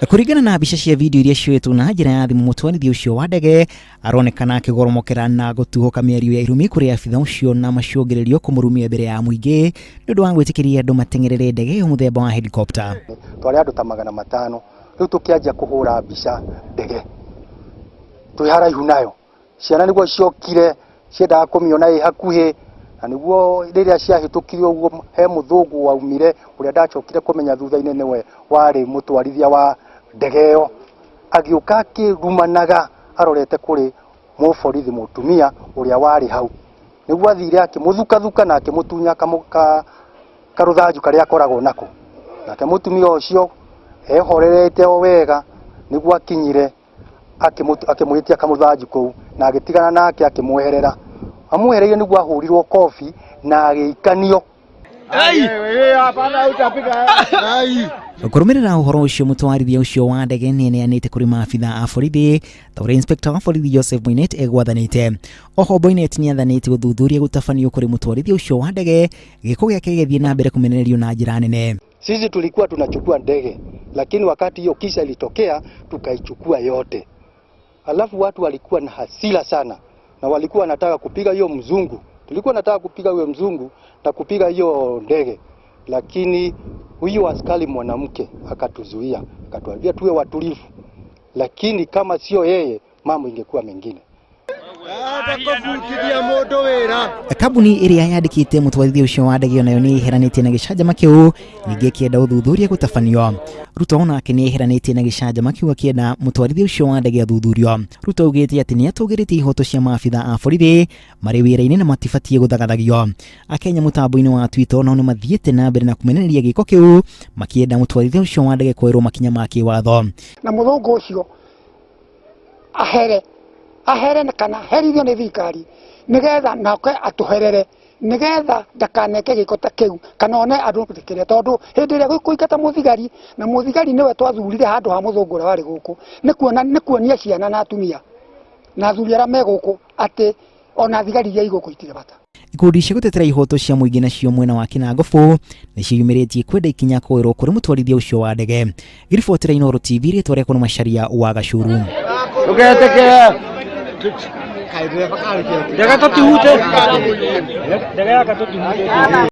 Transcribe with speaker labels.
Speaker 1: Kũringana na mbica cia video iria cioetwo na njĩra ya thimũ, mũtwarithia ũcio wa ndege aronekana akĩgoromokera na gũtuhũka mĩario ya irumi kũrĩ abitha ũcio na macũngĩrĩrio kũmũrumia mbere ya mũingĩ nĩ ũndũ wa gwĩtĩkĩria andũ mateng'erere ndege ĩyo mũthemba wa helicopter.
Speaker 2: Twarĩ andũ ta 500. Rĩu tũkĩanjia kũhũra mbica ndege twĩ haraihu nayo. Ciana nĩguo ciokire ciendaga kũmĩona ĩ hakuhĩ, na nĩguo rĩrĩa ciahĩtũkire ũguo he mũthũngũ waumire ũrĩa ndacokire kũmenya thutha-inĩ nĩwe warĩ mũtwarithia wa ndege ĩyo, agĩũka akĩrumanaga arorete kũrĩ mũborithi mũtumia ũrĩa warĩ hau. Nĩguo athire akĩmũthukathuka na akĩmũtunya karũthanju karĩa akoragwo nako. Nake mũtumia ũcio ehorerete o wega nĩguo akinyire akĩmwĩtia kamũthanju kũu na agĩtigana nake akĩmweherera. Amwehereire nĩguo ahũrirwo kobi na agĩikanio.
Speaker 1: Kũrũmĩrĩra ũhoro ũcio, mũtwarithia ũcio wa ndege nĩ eneanĩte kũrĩ maabitha a borithi ta ũrĩa inspector wa borithi Joseph Boinnet egwathanĩte. Oho Boinnet nĩ athanĩte ũthuthuria gũtabanio kũrĩ mũtwarithia ũcio wa ndege, gĩko gĩake gĩgĩthiĩ na mbere kũmenererio na njĩra nene.
Speaker 2: Sisi tulikuwa tunachukua ndege, lakini wakati hiyo kisa ilitokea tukaichukua yote. Alafu watu walikuwa na hasira sana na walikuwa wanataka kupiga hiyo mzungu. Tulikuwa nataka kupiga huyo mzungu na kupiga hiyo ndege, lakini huyu askari mwanamke akatuzuia, akatuambia tuwe watulivu, lakini kama sio yeye mambo ingekuwa mengine.
Speaker 1: Kambuni ĩrĩa yandĩkĩte mũtwarithia ũcio wa ndege onayo nĩ ĩheranĩtie na gĩcanjama kĩu, ningĩ ĩkĩenda ũthuthuria gũtabanio. Ruto onake nĩ eheranĩtie na gĩcanjama kĩu akĩenda mũtwarithia ũcio wa ndege athuthurio. Ruto augĩte atĩ nĩ atũgĩrĩtie ihoto cia maabitha a borithi marĩ wĩra-inĩ na matibatiĩ gũthagathagio. Akenya mũtambo-inĩ wa Twitter nao nĩ mathiĩte na mbere na kũmenereria gĩko kĩu makĩenda mũtwarithia ũcio wa ndege kuoerwo makinya ma kĩwatho.
Speaker 3: Na mũthũngũ ũcio ahere ahere kana herithio nĩ thirikari nĩgetha nake atũherere nĩgetha ndakaneke gĩko ta kĩu kana one andũ kĩrĩa, tondũ hĩndĩ ĩrĩa kũingata mũthigari na mũthigari nĩwe twathurire handũ ha mũthũngũ ũrĩa warĩ gũkũ, nĩ kuona nĩ kuonia ciana na atumia na athuri arĩa me gũkũ atĩ ona thigari iria igũkũ itirĩ bata.
Speaker 1: Ikundi cia gũtetera ihoto cia mũingĩ nacio mwena wa Kinangop nĩ ciĩyumĩrĩtie kwenda ikinya kuoerwo kũrĩ mũtwarithia ũcio wa ndege. Ngĩribotera Inooro TV, rĩtwa rĩakwa nĩ Macharia wa Gacuru.
Speaker 4: Ndege tũtihute. Ndege yake tũtihute.